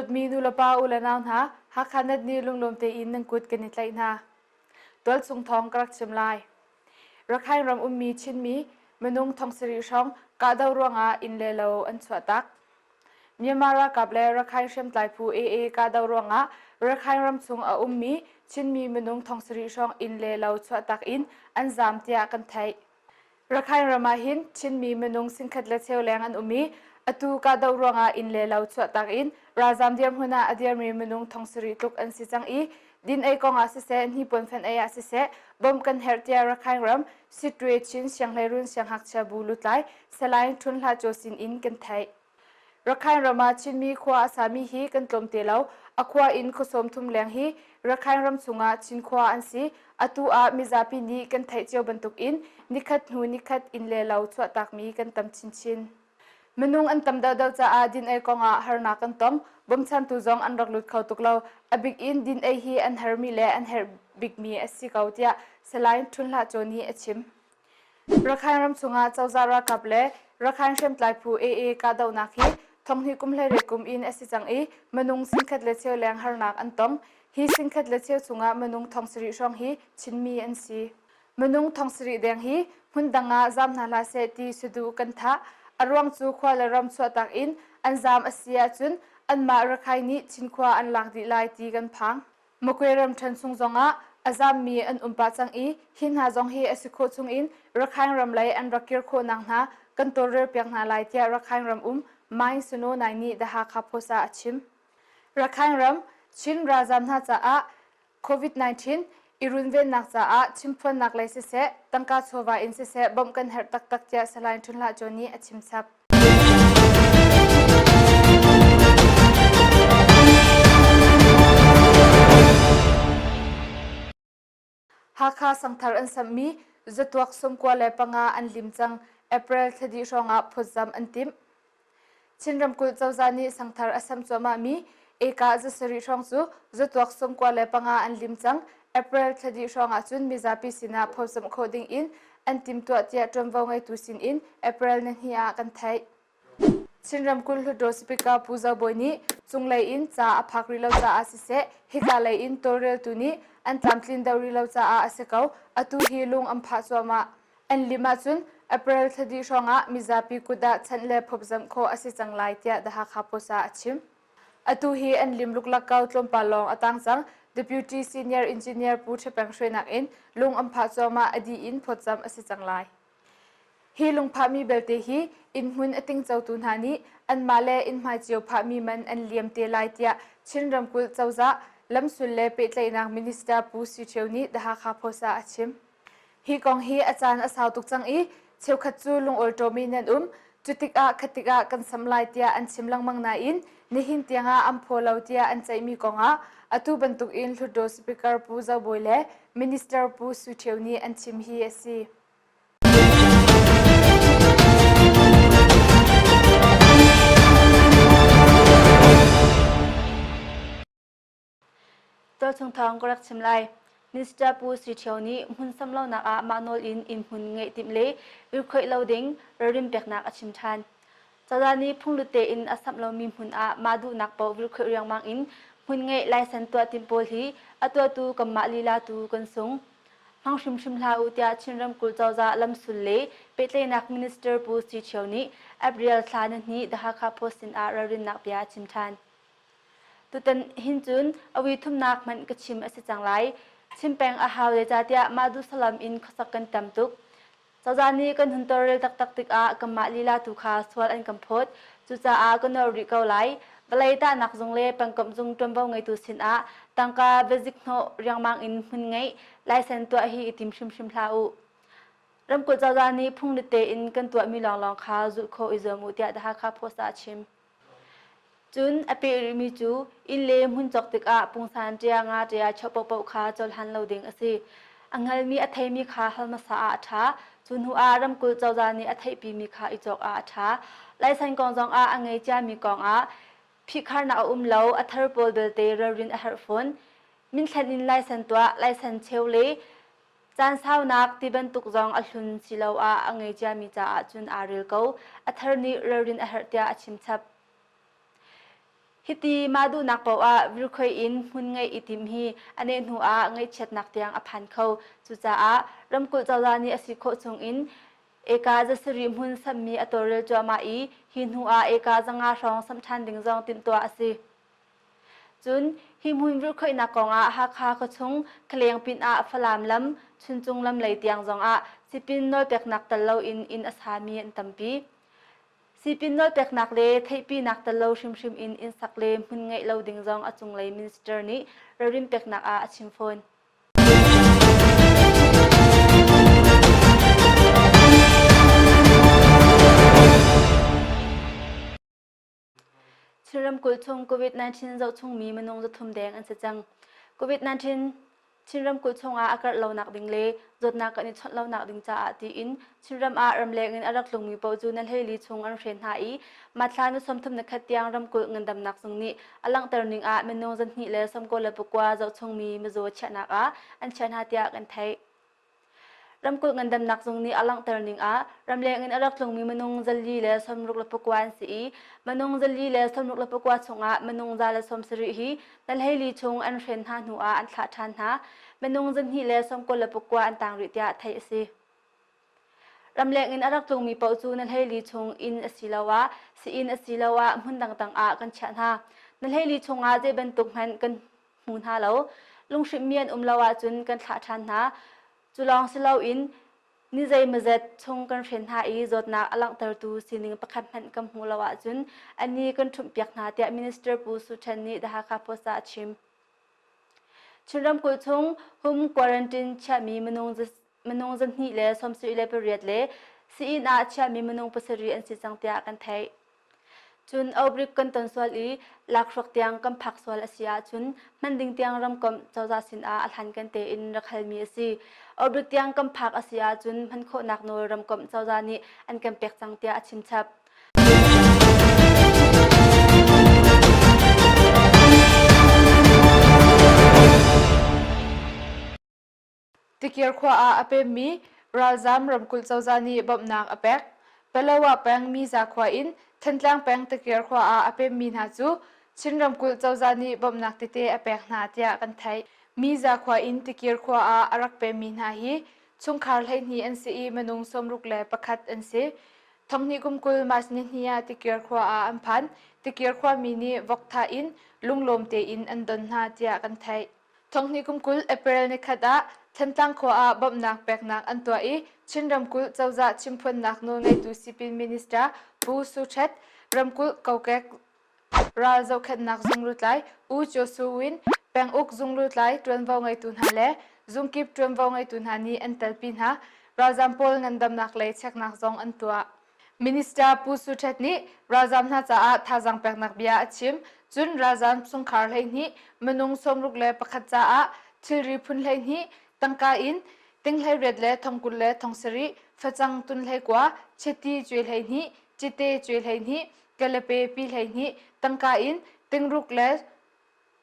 Dawtmi nulepa u le nau hna, Hakha Net nih lunglawm tein nan kut kan i tlaih hna. Tualchung thawng ka rak chim lai. Rakhine ram ummi Chinmi minung thong sarih hrawng kahdoh ruangah inn le lo an chuahtak. Myanmar ralkap le Rakhine hriamtlai phu AA kahdoh ruangah Rakhine ram chung a ummi Chinmi minung thong sarih hrawng inn le lo chuahtak in an zaam tiah kan theih. Rakhine ram ah hin Chinmi minung singkhat le cheu leng an um i atu kahdoh ruangah inn le lo chuahtak in ralzaam dirhmun ah a dirmi minung thong sarih tluk an si cang i din ei kong ah siseh hnipuan fen ei ah siseh bawmh kan herh tiah Rakhine ram Sittwe Chin Sianghleirun Sianghngakchia bu lutlai Salai Htun Hlah Caw sin in kan theih. Rakhine ram ah Chinmi khua a sami hi kan tlawm te lo. A khua in khua sawmthum leng hi Rakhine ram chungah Chin khua an si. Atu ah mizapi nih kan theih cio bantukin nikhat hnu nikhat inn le lo chuahtakmi kan tam chinchin. Minung an tam deuhdeuh caah din-ei kongah harnak kan tong. Bawmchantu zong an rak lut kho tuk lo. A bik in din-ei hi an hermi le an herh bikmi a si ko tiah Salai Htun Hlah Caw nih a chim. Rakhine ram chungah cozah ralkap le Rakhine hriamtlai phu AA kahdohnak hi thonghnih kum 18 kum in a si cang i minung singkhat le cheu leng harnak an tong. Hi singkhat le cheu chungah minung thong sarih hrawng hi Chinmi an si. Minung thong sarih deng hi hmundang ah zaam hna hlah seh ti saduh kan thah. A ruang cu khua le ram chuahtak in an zaam a si ahcun anmah Rakhine nih Cinkhua an lak dih lai ti kan phang. Makwe ramṭhen chung zongah a zammi an um pah cang i hi hna zong hi a si khawh chungin Rakhine ram lei an rak kir khawhnak hna kan tawlrelpiak hna lai tiah Rakhine ram um Mai Sino Nai nih The Hakha Post ah a chim. Rakhine ram Chin ralzam hna caah COVID-19 i runvennak caah chimphuannak lei siseh, tangka chawva in siseh bawmh kan herh taktak tiah Salai Htun Hlah Caw nih a chim chap. Hakha sangthar an samhmi zatuak 95 an lim cang. April thla dih hrawngah phawtzamh an timh. Chin ramkulh cozah nih sangthar a samh cuahmahmi eka zasarih hrawng cu zatuak 95 an lim cang. April thla dih hrawng ahcun mizapi sinah phawtzamh khawh ding in an timhtuah tiah ṭuanvo ngeitu sin in April nihnih ah kan theih. Chin ramkulh Hluttaw Speaker Pu Zo Bawi nih cunglei in ca a phak rih lo caah siseh, hika lei in tawlreltu nih an tlamtlin deuh rih lo caah a si ko. Atu hi lung an phah cuahmah. An lim ahcun April thla dih hrawngah mizapi kut ah chanh le phawpzamh khawh a si cang lai tiah The Hakha Post ah a chim. Atu hi an lim luklak ko tlawmpal lawng a tang cang. Deputy Senior Engineer Pu Ṭha Peng hruainak in lung an phah cuahmah a dih in phawtzamh a si cang lai. Hi lungphahmi belte hi innhmun a tingcotu hna nih anmah le innhmai cio phahmi man an liam te lai tiah Chin ramkulh cozah lamsul le pehtlaihnak minister Pu Sui Ṭhio nih The Hakha Post ah a chim. Hi kong hi a caan a sau tuk cang i cheukhat cu lungawlṭawm in an um. Cu tikah khat tikah kan sam lai tiah an chim lengmang nain nihin tiangah an phaw lo tiah an ceihmi kongah atu bantukin Hluttaw Speaker Pu Zo Bawi le Minister Pu Sui Ṭhio nih an chim hi a si. Tualchung thawng ka rak chim lai. Minister Pu Sui Ṭhio nih hmun sam lonak ah mah nawl in innhmun ngeih timh le irkhoih lo ding ralrin peknak a chim ṭhan. Cozah nih phunglut tein a samh lomi hmun ah mah duhnak paoh virkhoih riangmang in hmun ngeih laisen tuah timh pawl hi a tuahtu kanmah lila tu kan sung. Hmang hrimhrim hlah u tiah Chin ramkulh cozah lamsul le pehtlaihnak minister Pu Sui Ṭhio nih April thla nihnih The Hakha Post sin ah ralrinnak bia a chim ṭhan. Tutan hin cun a ui thumnak hmanh ka chim a si cang lai. Chim peng a hau zeicahtiah mah duhsalam in khuasak kan tam tuk. Cozah nih kan hun tawlrel taktak tikah kanmah lila tu kha sual an kan phawt. Cucaah ka nawr rih ko lai. Vawlei tahnak zung le pengkomh zung ṭuanvo ngeitu sinah tangka biazik hnawh riangmang in hmun ngeih laisen tuah hi i tim hrimhrim hlah u. Ramkulh cozah nih phunglit tein kan tuahmi lawnglawng kha zulh khawh i zuam u tiah The Hakha Post ah a chim. Cun a peh rihmi cu inn le hmun cawk tikah pungsan ṭia nga ṭia cheuh paohpaoh kha cohlan lo ding a si. A hngalmi a theimi kha hal hmasa ah a ṭha. Cu hnu ah ramkulh cozah nih a theihpimi kha i cawk ah a ṭha. Laisan kong zongah a ngei ciami kong ah phihkharnak a um lo, a thar pawl belte ralrin a herh fawn. Minthlen in laisan tuah, laisan cheu le caan saunak ti bantuk zong a hlun siloah a ngei ciami caah cun aa rel ko. A thar nih ralrin a herh tiah a chim chap. Hiti mah duhnak paoh ah virkhoi in hmun ngeih i timh hi a neh hnu ah ngaihchiatnak tiang a phan kho. Cucaah ramkulh cozah nih a si khawh chung in eka zasarih hmun samhmi a tawlrel cuahmah i hi hnu ah eka 500 hrawng samh ṭhan ding zong timhtuah a si. Cun hi hmun virhkhoihnak kong ah Hakha khuachung Khaleng pinah Falam lam, Chuncung lam lei tiang zongah sipin nawlpeknak tel loin inn a sami an tampi. Sipin nawlpeknak le theihpinak tel lo hrimhrim in inn sak le hmun ngeih lo ding zong a cunglei minister nih ralrin peknak ah a chim fawn. Chin ramkulh chung COVID-19 zohchungmi minung 300 deng an si cang. COVID-19 Chin ramkulh chungah a karh lonak ding le zawtnak kan i chawnh lonak ding caah tiin Chinram ah ramleng in a rak tlungmi paoh cu na hleili chung an hren hna i Mathla ni 31 tiang ramkulh ngandamnak zung nih a langhter ning ah minung 299 zohchungmi mizaw chiahnak ah an chiah hna tiah kan theih. Ramkulh ngandamnak zung nih a langhter ning ah ramleng in a rak tlungmi minung 469 an si i minung 469 chungah minung 170 hi nalheili chung an hren hna hnu ah an thlah ṭhan hna. Minung 299 an tang rih tiah theih a si. Ramleng in a rak tlungmi paoh cu nalheili chung inn asiloah sii-inn asiloah hmun dangdang ah kan chiah hna. Nalheili chungah zei bantuk hmanh kan hmu hna lo. Lunghrinhmi an um lo ahcun kan thlah ṭhan hna. Cu lawng si loin ni zeimawzat chung kan hren hna i zawtnak a langhtertu sining pakhat hmanh kan hmuh lo ahcun a ni kan ṭhumhpiak hna tiah Minister Pu Su Ṭhen nih The Hakha Post ah a chim. Chin ramkulh chung home quarantine chiahmi minung minung 278 le sii-inn ah chiahmi minung pasarih an si cang tiah kan theih. Cun outbreak kan ton sual i lakhruak tiang kan phak sual a si ahcun hman ding tiang ramkomh cozah sinah a hlankan tein rak halmi a si. Outbreak tiang kan phak a si ahcun hman khawhnak nawl ramkomh cozah nih an kan pek cang tiah a chim chap. Tikir khua ah a pemmi ralzaam ramkulh cozah nih bawmhnak a pek. Palawa peng Miza khua in Thantlang peng Tikir khua ah a pemmi hna cu Chin ramkulh cozah nih bawmhnak tete a pek hna tiah kan theih. Miza khua in Tikir khua ah a rak pemmi hna hi chungkhar 12 an si i minung 61 an si. Thonghnih kum 20 March nihnih ah Tikir khua ah an phan. Tikir khuami nih vok thah in lunglawm tein an don hna tiah kan theih. Thonghnih kum 20 April nikhat ah Thantlang khua ah bawmhnak peknak an tuah i Chin ramkulh cozah chimphuannak nawlngeitu sipin minister Pu Su Htet, ramkulh kokek ral zohkhenhnak zung lutlai U Kyaw Su Win, penguk zung lutlai ṭuanvo ngeitu hna le zungkip ṭuanvo ngeitu hna nih an telpi hna. Ralzaam pawl ngandamnak lei cheknak zong an tuah. Minister Pu Su Htet nih ralzaam hna caah thazaang peknak bia a chim. Cun ralzaam chungkhar 12, minung 61 caah thilri phun 12, tangka in ting 18 le thong 20 le thong sarih, facang tun 19, chiti cuai 12, cite cuai 12, kalepe pi 12, tangka in ting ruk le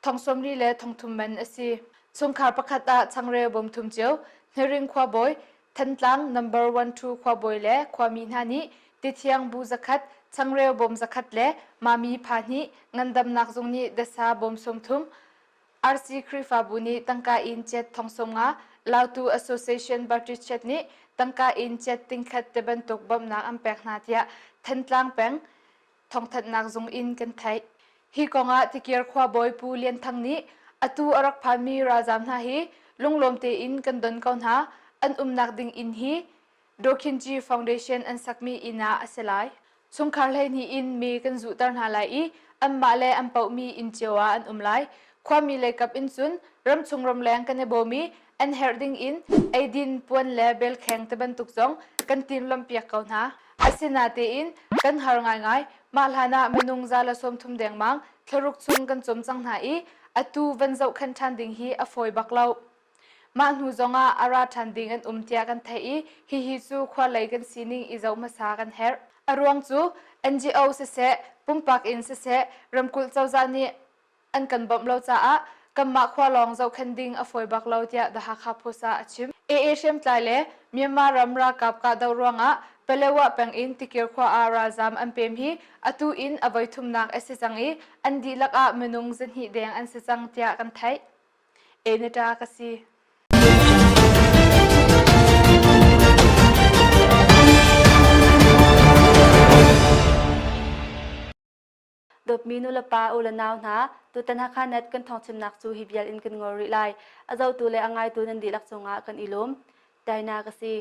thong 40 le thong thum man a si. Chungkhar pakhat ah changreu bawm thum cio, Hniring khuabawi, Thantlang number one two khuabawi le khuami hna nih tithiang bu zakhat, changreu bawm zakhat le mami pha hnih, ngandamnak zung nih dasa bawm 30, RC Khrihfabu nih tangka in cet thong 50, Lautu Association Baptist Church nih tangka in cet tingkhat te bantuk bawmhnak an pek hna tiah Thantlang peng thawngthanhnak zung in kan theih. Hi kongah Tikir khuabawi Pu Lian Thang nih atu a rak phanmi ralzaam hna hi lunglawm tein kan don ko hna. An umnak ding inn hi Dawkhinci Foundation an sakmi inn ah a si lai. Chungkhar 12 in mi kan zuhter hna lai i anmah le an pohmi inn cio ah an um lai. Khuami leikap in cun ramchung ramleng kan i bawm i an herh ding in eidin, puan le belkheng ti bantuk zong kan timhlamhpiak ko hna. Asinatein kan har ngaingai. Mah hlanah minung 130 dengmang thlaruk chung kan cawm cang hna i atu van zohkhenh ṭhan ding hi a fawi bak lo. Mah hnu zongah a ra ṭhan ding an um tiah kan theih i hihi cu khua lei kan sining i zoh hmasa kan herh. A ruang cu NGO siseh, pumpak in siseh, ramkulh cozah nih an kan bawmh lo caah kanmah khua lawng zohkhenh ding a fawi bak lo tiah The Hakha Post ah a chim. AA hriamtlai le Myanmar ram ralkap kahdoh ruangah. Palewa peng in Tikir khua ah ralzaam an pem hi atu in a voithumnak a si cang i an dihlak ah minung 200 deng an si cang tiah kan theih. Enita ka si. Dawtmi nulepa u le nau hna, tutan Hakha Net kan thawngchimnak cu hi vial in kan ngol rih lai. A zohtu le a ngaitu nan dihlak cungah kan i lawm. Taina ka si.